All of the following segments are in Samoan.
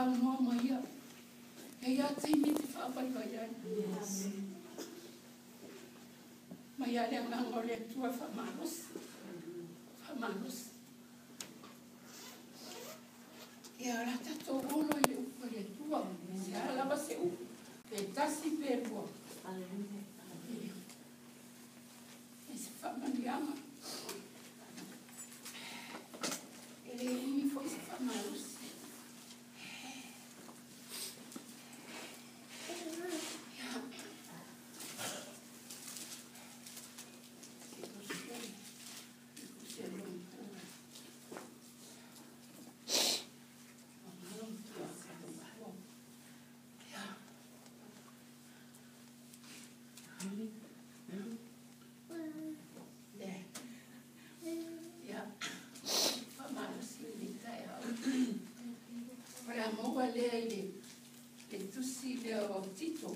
Saunoa mai ia. E ia taimi e te faavaivai ai. Mai a le agaga o le Atua e faamalosi. Faamalosi. Ia, o le a tatou olo i le upu a le Atua. Se a lava se upu, pe tasi pe lua. E se faamanuiaga. E le umi foi se faamalosi. O le a maua lea i le tusi lea o Tito.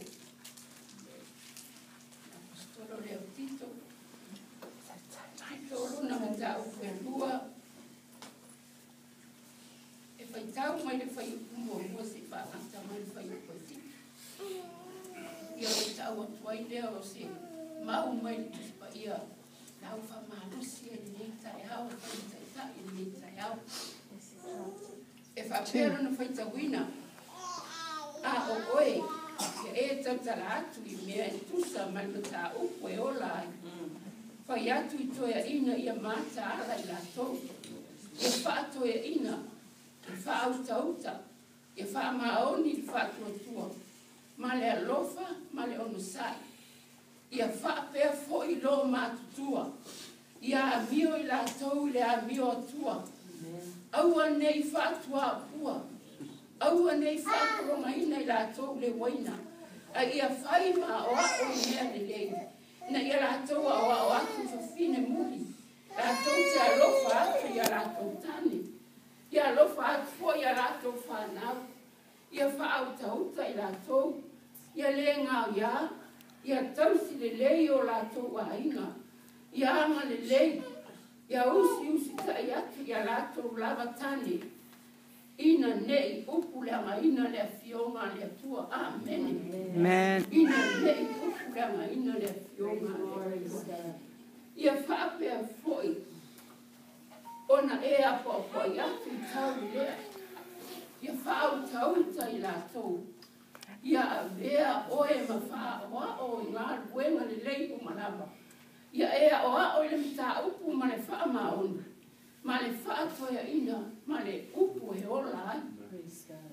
Apostolo lea o Tito. Tito lona mataupu e lua. E faitau mai le fuaiupu muamua seia faagata mai le fuaiupu e 7. Ia o tau atu ai lea o se mau mai le Tusi Paia lau faamalosi ai lenei taeao, fai taitai i lenei taeao. E faapea lona faitauina, a o oe, ia e tautala atu i mea e tusa ma le mataupu e ola ai. Fai atu i toeaiina ia mataala i latou, ia faatoeaiina, ia faautauta, ia faamaoni le faatuatua, ma le alofa ma le onosai. Ia faapea foi lo matutua, ia amio i latou i le amio atua. Aua nei faatuaupua, aua nei faapologaina i latou le uaina, a ia fai ma aoao i mea lelei, na ia latou aoao atu i fafine muli, latou te alofa atu i a latou tane, ia alofa atu foi i a latou fanau, ia faautauta i latou, ia le gaoiā, ia tausi lelei o latou aiga, ia aga lelei, ia usiusitai atu i a latou lava tane, ina nei upu leagaina le afioga a le Atua. Amene. Amen. Ina nei upu leagaina le afioga a le Atua. Ia faapea foi ona e apoapoai atu i tau lea, ia faautauta i latou, ia avea oe ma faaoao i galuega lelei uma lava. Ia e aoao i le mataupu ma le faamaoni, ma le faatoeaina, ma le upu e ola ai.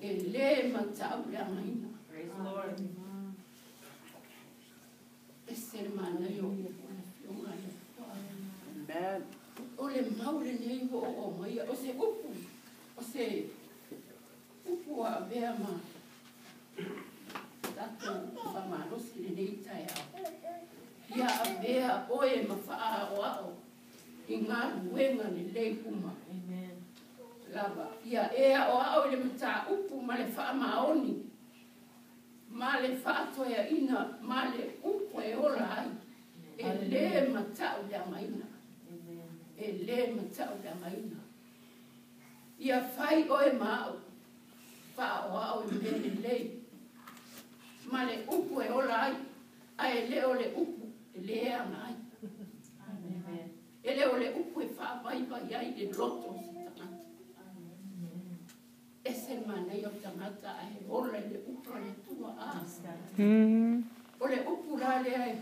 E le matau leagaina. Ese le manaia o upu a le afioga a le Atua. Amen. O le mau lenei ua oo mai, o se upu, o se upu a avea ma tatou faamalosi lenei taeao. Ia avea oe ma faaaoao i galuega lelei uma lava. Ia e aoao i le mataupu ma le faamaoni, ma le faatoeaina, ma le upu e ola ai. E le matau leagaina. E le matau leagaina. Ia fai oe ma au, faaoao i mea lelei, ma le upu e ola ai, a e le o le upu e le aga ai. E le o le upu e faavaivai ai le loto o se tagata. Ese le manaia o tagata ae ola i le upu a le Atua. O le upu la lea e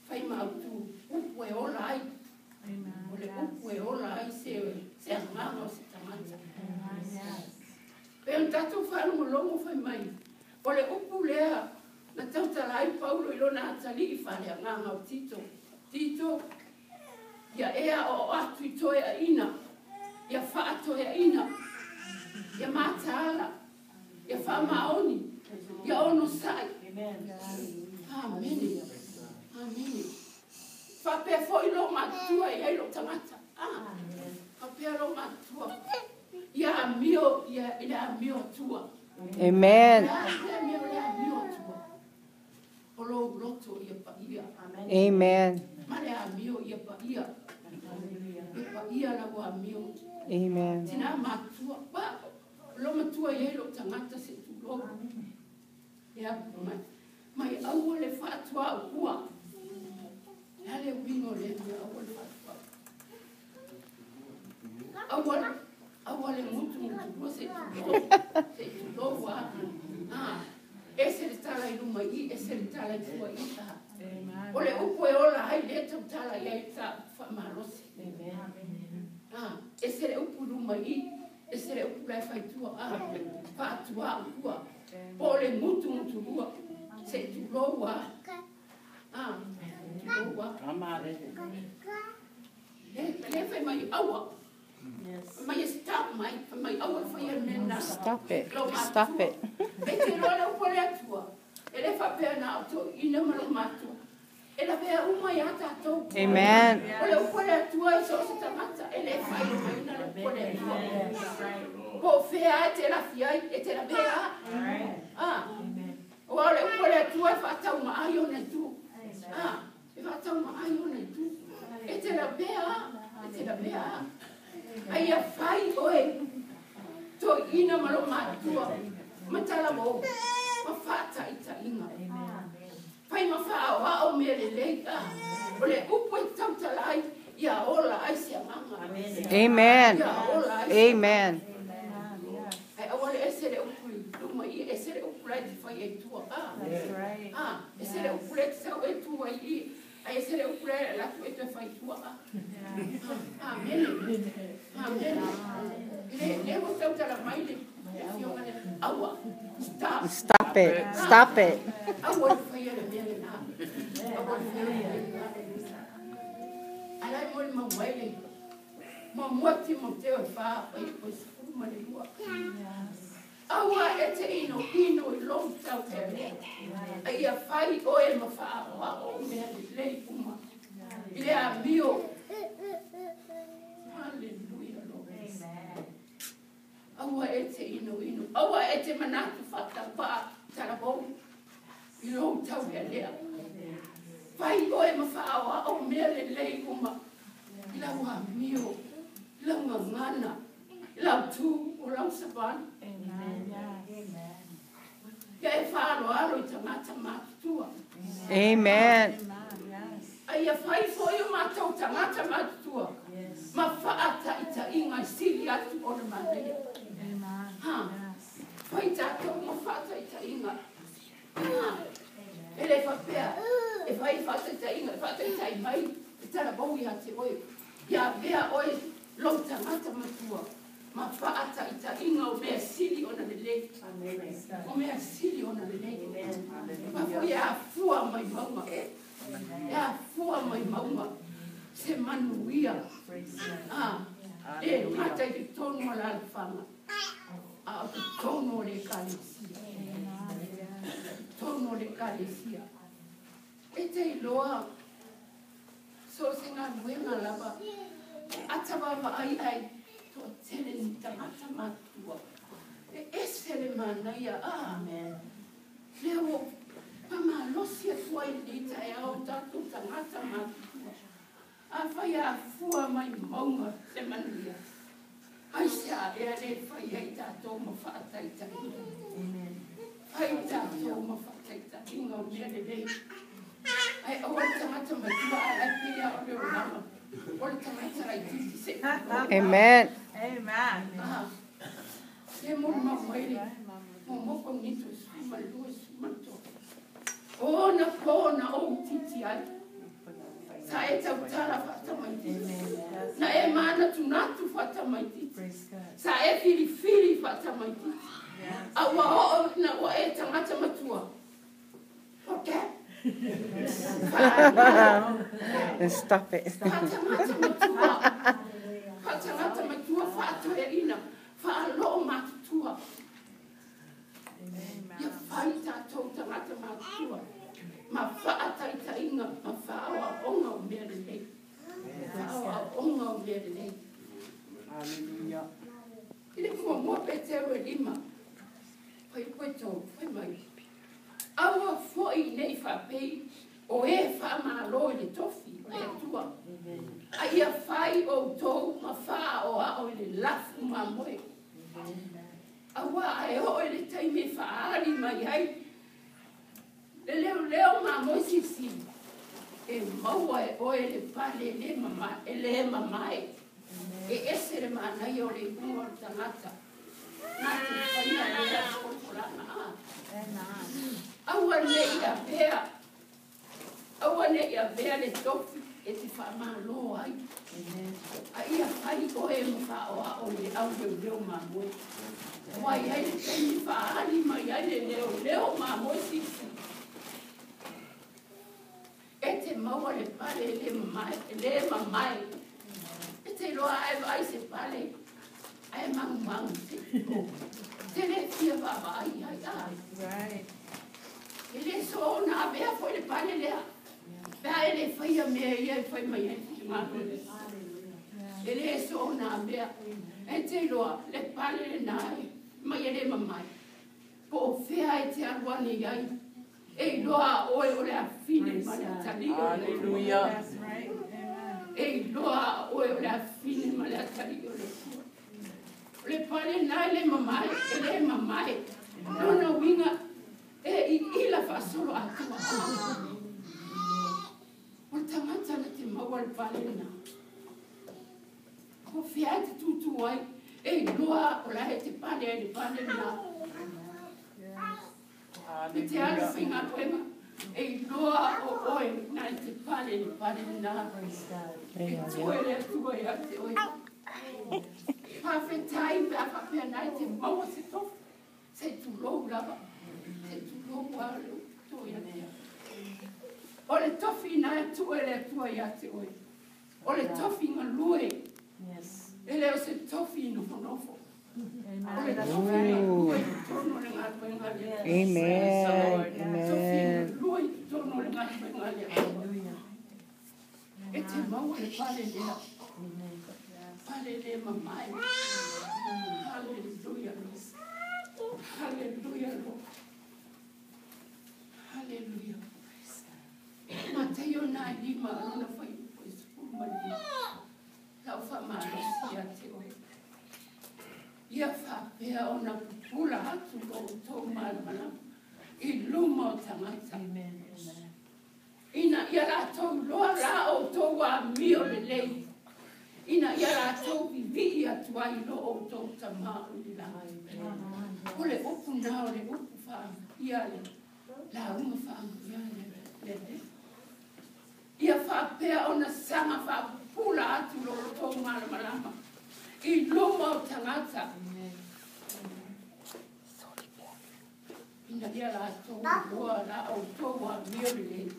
fai mautu, upu e ola ai. O le upu e ola ai se agaga o se tagata. Pe o tatou faalogologo fai mai, o le upu lea na tautala ai Paulo i lona atalii faaleagaga o Tito. Tito, ia e aoao atu i toeaiina, ia faatoeaiina, ia mataala, ia faamaoni, ia onosai. Amene. Amene. Faapea foi lo matutua e ai lo tagata. Faapea lo matutua. Ia amio, ia i le amio atua. Amen. Ia amio le amio atua. O lo loto ia paia. Amen. Ma le amio ia paia. Ia paia lau amio. Amen. Tina matua. Pa, Lo matua i ai lou tagata se i tulou. Ia mai, mai aua le faatuaupua. Le a le uiga o lea mea aua le faatuaupua. Aua, aua le gutugutulua se i tulou, se i tulou a. Ah, ese le tala i luma i, ese le tala i tua i. Ah. O le upu e ola ai lea tautala i ai sa faamalosi. Ah, ese le upu i luma i, ese le upu la e faitua. Ah, faatuaupua. Po o le gutugutulua se i tulou a. Ah, tulou a. Le, le fai mai aua. Mai e stop mai, fai mai aua le faia le mea lena. Stop it. Stop it. E te iloa le upu a le Atua, e le faapea na o toeaiina ma loomatutua. E lavea uma ia tatou. Amen. O le upu a le Atua i so o se tagata, e le faailogaina le upu a le Atua. Po o fea e te lafi ai, e te lavea. Ah. Aua o le upu a le Atua e faataumaai ona itu. Ah, e faataumaai ona itu. E te lavea, e te lavea. Ai ia fai oe, toeaina ma loomatutua, ma talavou, ma faataitaiga. Fai ma faaoao mea lelei. Ah, o le upu e tautala ai, ia ola ai se agaga. Amen. Ia ola ai se Amen. Ai aua le ese le upu i luma i, ese le upu la e te fai ai tua. Ah, ah, ese le upu le te sau e tua i i, ai ese le upu la e ala atu e toe fai tua. Ah, amene. Amene. Le, le ua tautala mai le afioga le aua. Stop. Stop it. Stop it. Aua le faia le mea lena. Aua le faia le mea lena. Ala e mo le mau mai le. Muamua Timoteo e 4, fuaiupu e 12. Aua e te inoino i lou taulealea. A ia fai oe ma faaoao mea lelei uma. I le amio. Hallelujah, Lord. Aua e te inoino. Aua e te manatu faataupaa talavou i lou taulealea. Fai oe ma faaoao mea lelei uma. I lau amio, i lau gagana, i lau tu o lau savali. Ia e faaaloalo i tagata matutua. Amen. A ia fai foi o matou tagata matutua. Ma faataitaiga e sili atu ona manaia. Ha. Fai tatou ma faataitaiga. Ha. E le faapea, e fai faataitaiga, e faataitai mai, e talavou ia te oe. Ia avea oe lou tagata matua. Ma faataitaiga o mea sili ona lelei. O mea sili ona lelei. Ma foi e afua mai mauga. E afua mai mauga. Se manuia. Ah, e gata i totonu o alaalafaga. A o totonu o le ekalesia. Totonu o le ekalesia. E te iloa so o se galuega lava. Ata vaavaai ai toatele ni tagata matutua. E ese le manaia. Ah, lea ua faamalosi atu ai lenei taeao tatou tagata matutua. Afai afua mai mauga se manuia. Ai se a ea le fai ai tatou ma faataitaiga. Fai tatou ma faataitaiga o mea lelei. Ai aua le tagata matua a lai pei lava o le olaga. O le tagata laitiiti se. Amen. Ah, le molimau mai le 1 Korinito 12, 13. O ona po na ou itiiti ai. Sa e tautala faatamaitiiti. Na e manatunatu faatamaitiiti. Sa e filifili faatamaitiiti. A ua oo na ua e tagata matua. Okay. Stop it. Faatagata matua. Faatagata matua faatoeaina. Faaloo matutua. Ia fai tatou tagata matutua. Ma faataitaiga ma faaoaoga o mea lelei. Faaoaoga o mea lelei. Hallelujah. I le 1 Petero e 5. Fuaiupu e 3, fai mai. Aua foi nei faapei o e faamalo i le tofi o le Atua. A ia fai outou ma faaoao i le lafu mamoe. Aua ae oo i le taimi e faaali mai ai le leoleo mamoe silisili e maua e oe le pale e lē mamae e ese le manaia o le iuga o le tagata na te faia lea folafolaga a aua neʻi avea aua neʻi avea le tofi e te faamālō ai a ia fai oe ma faaoao i le au leoleo mamoe ua i ai le taimi faaali mai ai le leoleo mamoe silisili e te maua le pale e lē mamae e te iloa ae vaai se pale ae magumagu te lē fia vaavaai ai a e lē soona avea foi le pale lea pe a e lē faia mea ia e fai mai ai finagalo e lē soona avea e te iloa le pale lenā mai e lē mamae po o fea e te alu ane i ai e iloa oe o le afine ma le atalii o le Hallelujah. E iloa oe o le afine ma le atalii o le Atua. O le pale na e le mamae, e le mamae. Lona uiga e iila faasolo atua. O le tagata na te maua le pale lena. O fea e te tūtū ai, e iloa o la e te pale ai le pale lena. I te alu faigaluega, e iloa o oe na e te pale le pale lena. E tua e le Atua ia te oe. Faafetai pe a faapea na e te maua se tofi. Se tulou lava. Se tulou a le upu ia te O le tofi na e tuu e le Atua ia te oe. O le tofi galue. E le o se tofi nofonofo. O le tofi galue i totonu o le galuega a le Atua. Amen. Tofi Amen. galue i totonu o le galuega a le Atua. E te maua le pale lea. Pale le mamae. Hallelujah, Lord. Hallelujah, Lord. Hallelujah. Mataio na lima lona fuaiupu e 15. Lau faamalosi ia te oe. Ia faapea ona pupula atu lo outou malamalama i luma o tagata. Ina ia latou iloa la outou amio lelei. Ina ia latou vivii atu ai lo outou tamā o i le lagi. O le upu na o le upu faaamuia le lauga faaamuia le le. Ia faapea ona saga faapupula atu lo outou malamalama i luma o tagata. Ina ia latou iloa la outou amio lelei.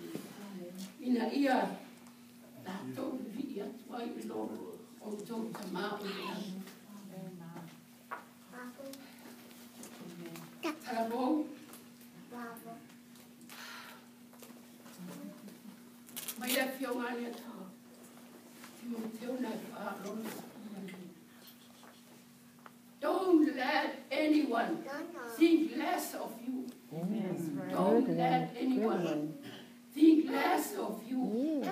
Ina ia latou vivii atu ai i lo outou tamā o i le lagi. Talavou. Mai le afioga a le Atua. Timoteo na e whaalona. Don't let anyone think less of you. Don't Good let one. Good anyone one. think less of you. Yeah.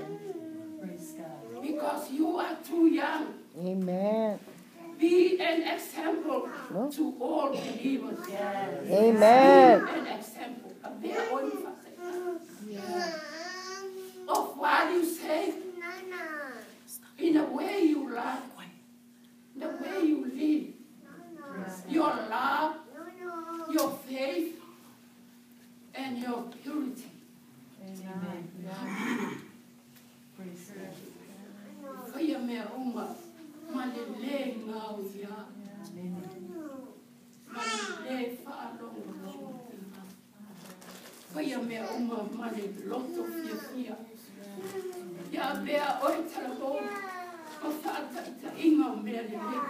Because you are too young. Amen. Be an example No. to all believers. Amen. Be an example. Avea oe ma faataitaiga. Of what you say, in the way you love, the way you live, your love, your faith, and your purity. Faia mea uma, ma le lē gao ia. Ma le lē faalogologo. Faia mea uma ma le loto fiafia. Ia avea oe talavou ma faataitaiga o mea lelei.